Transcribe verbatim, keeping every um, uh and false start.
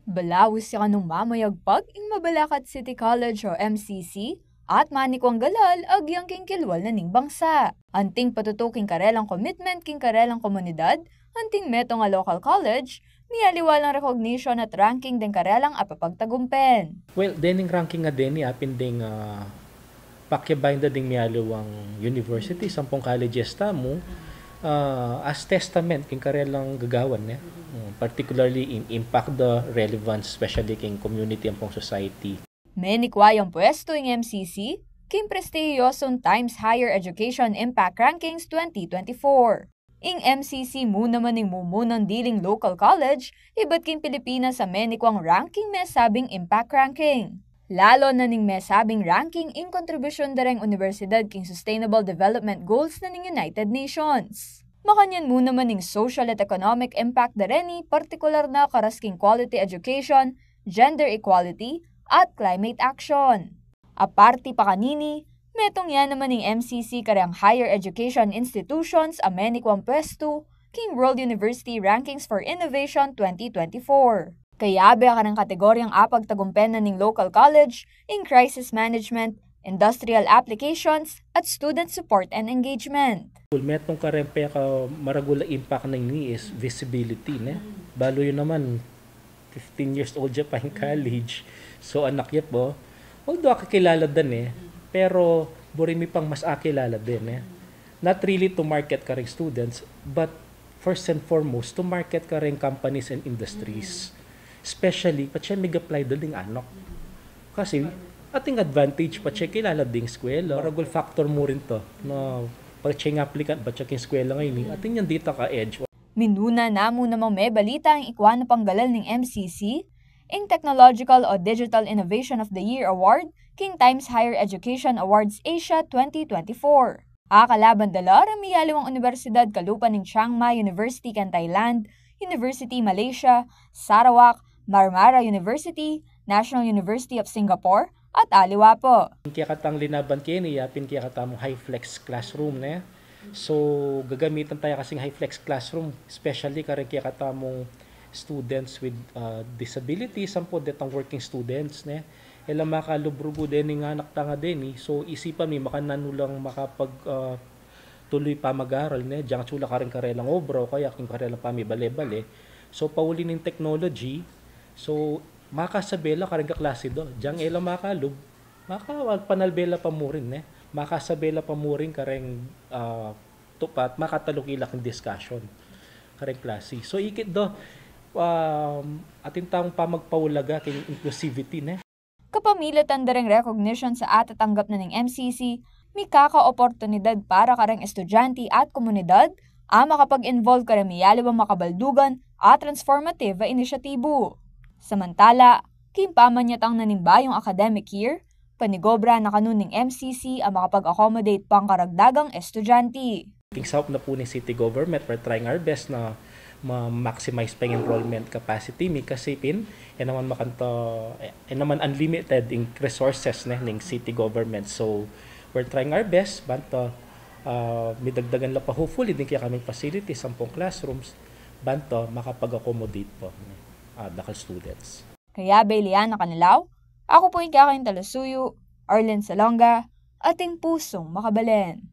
Balaus ya kanung mamayagpag ing Mabalacat City College o M C C, at manikwang galal agyang king kilwal na ning bangsa. Anting patutu king karelang commitment king karelang komunidad, anting metung a local college, miyaliwa lang recognition at ranking deng karelang apapagtagumpen. Well, dening ranking a deni, apin deng, ah, pakiabayan da ding miyaliwang university, sampung colleges tamu, ah, as testament king karelang gagawan, ne? Mm, particularly in impact da, relevance, especially king community ampong society. Menikwa yang puestu ing M C C king prestihiyosung Times Higher Education Impact Rankings twenty twenty-four. Ing M C C mu naman ing mumunang diling local college ibat king Pilipinas a menikwang ranking mesabing impact ranking. Lalo na ning mesabing ranking ing kontribusyun da reng universidad king Sustainable Development Goals na ning United Nations. Makanyan mu naman ing social at economic impact da reni, partikular na karas king quality education, gender equality, at climate action. Aparte pa kanini, metung ya naman ing M C C kareng higher education institutions a menikwang puestu king World University Rankings for Innovation twenty twenty-four. Kayabe kareng kategoryang apagtagumpen na ning local college ing crisis management, industrial applications, at student support and engagement. Metung kareng pekamaragul a impact na ini is visibility, ne? Balu yu naman, fifteen years old ya pa in college. So, anak ya pa. Although akakilala da ne, pero buri mi pang mas akilala da ne. Not really to market kareng students, but first and foremost, to market kareng companies and industries. Especially, patse mig-apply da ding anak. Kasi, ating advantage, patse kilala ding eskwela. Maragul factor mu rin to, na patse ing applicant, patse king eskwela ngeni, atin yang dita ka-edge. Minuna na mu namang mebalita ing ikwa na pang galal ning M C C, ing Technological o Digital Innovation of the Year Award king Times Higher Education Awards Asia twenty twenty-four. Akalaban da la reng miyaliwang universidad kalupa ning Chiang Mai University keng Thailand, University Malaysia, Sarawak, Marmara University, National University of Singapore, at aliwa pa. Kekatang linaban keni, yapin kekatamung high flex classroom, ne? So, gagamitan taya kasing high flex classroom, especially kareng kekatamung students with, ah, disabilities, ampo detang working students, ne? E la makalub rugu dening anak tang deni, so isipan mi makananu lang makapag, ah, tuluy pamag-aral, ne? Dinan atsu la kareng karelang obra o kaya king karelang pamibale-bale. So, pauli ning technology, so, makasabe la kareng kaklasi da. Dinan e la makalub, maka, panalbe la pa mu rin, ne? Makasabe la pa mu rin kareng, ah, tupat, makataluki la king discussion kareng klasi. So, ikit da, um, atin tang pamagpaulaga king inclusivity, ne? Kapamilatan da reng recognition a atatanggap na ning M C C, mikaka-oportunidad para kareng estudyante at komunidad a makapag-involve kareng miyaliwang makabaldugan a transformative a inisyatibu. Samantala, king pamanyatang na ning bayung academic year, panigobra na kanu ning M C C a makapag-accommodate pang karagdagang estudyante. King saup na pu ning city government, we're trying our best na ma-maximize pa ing enrollment capacity mi kasi pin, e naman makanto, e, e naman unlimited ing resources, ne, ning city government. So, we're trying our best, ban to, ah, midagdagan la pa hopefully ding kekaming facilities, sampung classrooms, ban to makapag-accommodate pa, ne, ah, dakal students. Kayabe Liana Canilaw, aku pu ing kekayung talasuyu, Arlene Salonga, ating pusung makabalen.